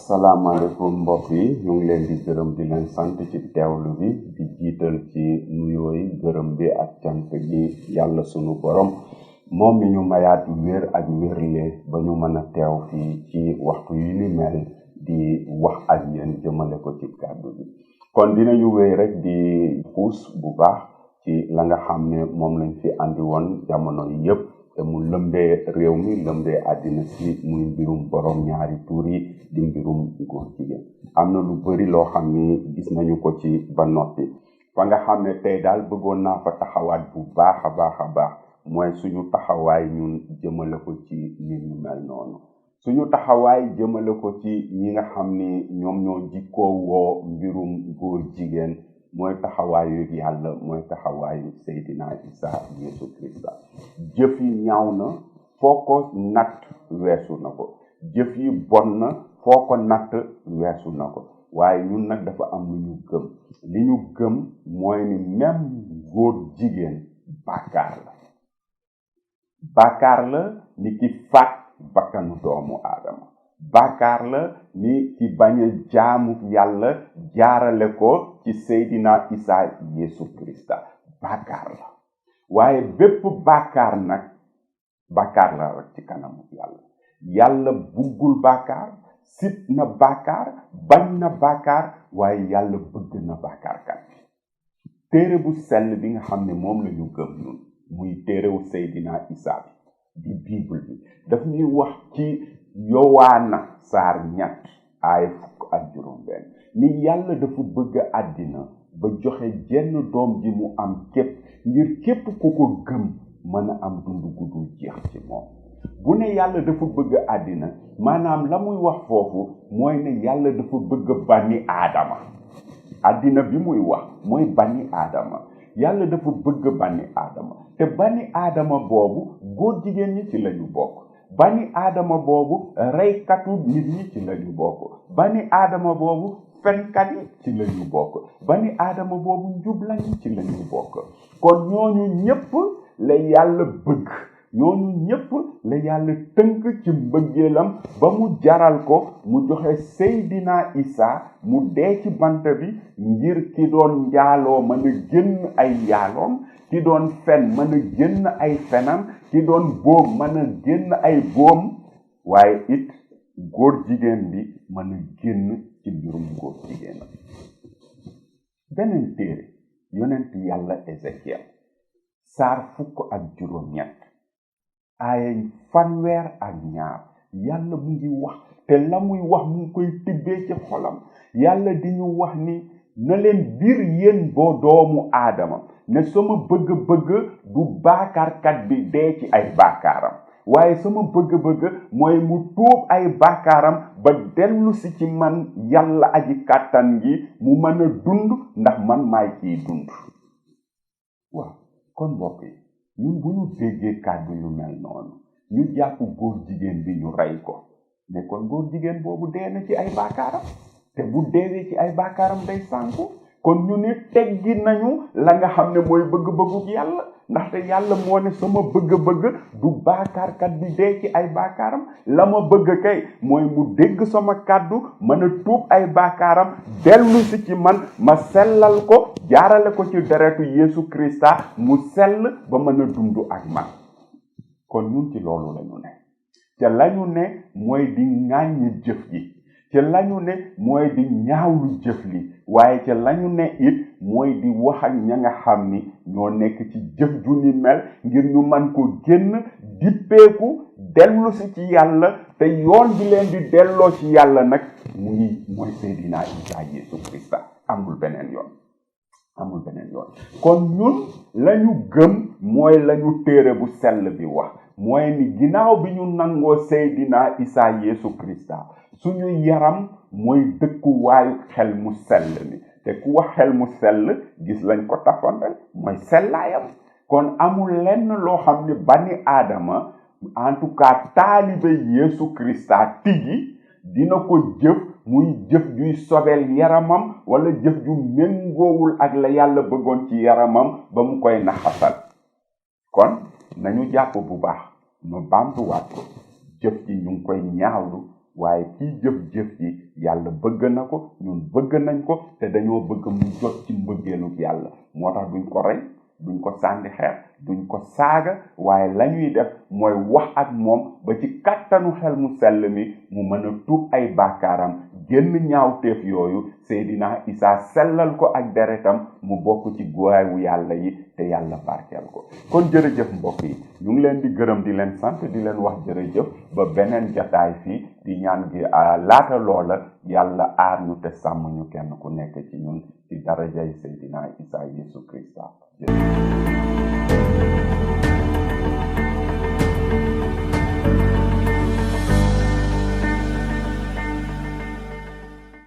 asalaamaaleykum mbokk yi ñu ngi leen di gërëm di leen sant ci teewlu bi di jiital ci nuyoo yi gërëm bi ak cant gi yàlla sunu borom moom mi ñu mayaat wér ak wérle ba ñu mën a teew fii ci waxtu yi ni mel di wax ak yéen jëmale ko ci kàddu bi kon dinañu wéy rek di puus bu baax ci la nga xam ne moom lañ fi andi woon jamono yi yëpp te mu lëmbee réew mi lëmbee àddina si muy mbirum borom ñaari tuur yi di mbirum góor jigéen am na lu bari loo xam ni gis nañu ko ci ba noppi fa nga xam ne tey daal bëggoon naa fa taxawaat bu baax a baax mooy suñu taxawaay ñun jëmale ko ci nit ñu mel noonu suñu taxawaay jëmale ko ci ñi nga xam ni ñoom ñoo jikkoo woo mbirum góor jigéen mooy taxawaayu yàlla mooy taxawaayu Seydina Isa Yeesu Krista jëf yi ñaaw na foo ko natt weesu na ko jëf yi bon na foo ko natt weesu na ko waaye ñun nag dafa am lu ñu gëm li ñu gëm mooy ni même góor jigéen bàkkaar la ni ki faat bakkanu doomu aadama bàkkaar la ni ki bañ a jaamu yàlla jaarale ko ci Seydina Isa Yeesu Krista bàkkaar la waaye bépp bàkkaar nag bàkkaar la rek ci kanamu yàlla buggul bàkkaar sit na bàkkaar bañ na bàkkaar waaye yàlla bëgg na bàkkaarkat téere bu sell bi nga xam ne moom la ñu gëm ñun muy téerewu Seydina Isa bi di Biibël bi daf ñuy wax ci Yowaana saar 2 aaya 17 ni yàlla dafa bëgg àddina ba joxe jenn doom ji mu am képp ngir képp ku ko gëm mën a am dund gu dul jeex ci moom bu ne yàlla dafa bëgg àddina maanaam la muy wax foofu mooy ne yàlla dafa bëgg bani aadama àddina bi muy wax mooy bani aadama yàlla dafa bëgg bani aadama te bani aadama boobu góor jigéen ñi ci lañu bokk bani aadama boobu reykatu nit ñi ci lañu bokk bani aadama boobu fenkat yi ci lañu bokk bani aadama boobu njublañ yi ci lañu bokk kon ñooñu ñëpp la yàlla bëgg ñooñu ñëpp la yàlla tënk ci mbëggeelam ba mu jaral ko mu joxe Seydina Isa mu dee ci bant bi ngir ki doon njaaloo mën a génn ay njaaloom ki doon fen mën a génn ay fenam ki doon boom mën a génn ay boom waaye it góor jigéen bi mën a génn ci mbirum góor jigéenam beneen téere yonent yàlla Ezekiel saar 17 aaya 32 yàlla mu ngi wax te la muy wax mu ngi koy tibbee ci xolam yàlla di ñu wax ni na leen biir yéen boo doomu aadama ne sama bëgg-bëgg du baakaarkat bi dee ci ay baakaaram waaye sama bëgg-bëgg mooy mu tuub ay baakaaram ba dellu si ci man yàlla aji kàttan gi mu mën a dund ndax man maay kiy dund waaw kon mbokk yi ñun bu ñu déggee kàddu yu mel noonu ñu jàpp góor jigéen bi ñu rey ko ne kon góor jigéen boobu dee na ci ay baakaaram te bu deewee ci ay baakaaram day sànku kon ñu ne teggi nañu la nga xam ne mooy bëgg-bëggu yàlla ndaxte yàlla moo ne sama bëgg-bëgg du baakaarkat bi dee ci ay baakaaram la ma bëgg kay mooy mu dégg sama kàddu mën a tuub ay baakaaram dellu si ci man ma sellal ko jaarale ko ci deretu Yeesu Krista mu sell ba mën a dund ak man kon ñun ci loolu lañu ne te lañu ne mooy di ŋàññi jëf ji te lañu ne mooy di ñaawlu jëf li waaye ca lañu ne it mooy di wax ak ña nga xam ni ñoo nekk ci jëf ju ni mel ngir ñu man ko génn dippeeku dellu si ci yàlla te yoon bi leen di delloo ci yàlla nag mooy Seydina Isa Yeesu Krista amul beneen yoon kon ñun lañu gëm mooy lañu téere bu sell bi wax mooy ni ginnaaw bi ñu nangoo Seydina Isa Yeesu Krista suñu yaram mooy dëkkuwaayu xel mu sell mi te ku wax xel mu sell gis lañ ko tafandal mooy sellaayam kon amul lenn loo xam ne bani aadama en tout cas taalibe Yeesu Krista tigi dina ko jëf muy jëf juy sobel yaramam wala jëf ju méngoowul ak la yàlla bëggoon ci yaramam ba mu koy naxasal kon nañu jàpp bu baax ma baamtuwaat ko jëf ji ñu ngi koy ñaawlu waaye kiy jëf-jëf yi yàlla bëgg na ko ñun bëgg nañ ko te dañoo bëgg mu jot ci mbëggeelu yàlla moo tax duñ ko rey duñ ko sànni xeer duñ ko saaga waaye lañuy def mooy wax ak moom ba ci kàttanu xel mu sell mi mu mën a tuub ay bàkkaaram génn ñaawteef yooyu Seydina Isa sellal ko ak deretam mu bokk ci goowu yàlla yi te yàlla barkeel ko kon jërëjëf mbokk yi ñu ngi leen di gërëm di leen sant di leen wax jërëjëf ba beneen jataay fii di ñaan gi laata loola yàlla aar ñu te sàmm ñu kenn ku nekk ci ñun ci darajay Seydina Isa Yesu Krista.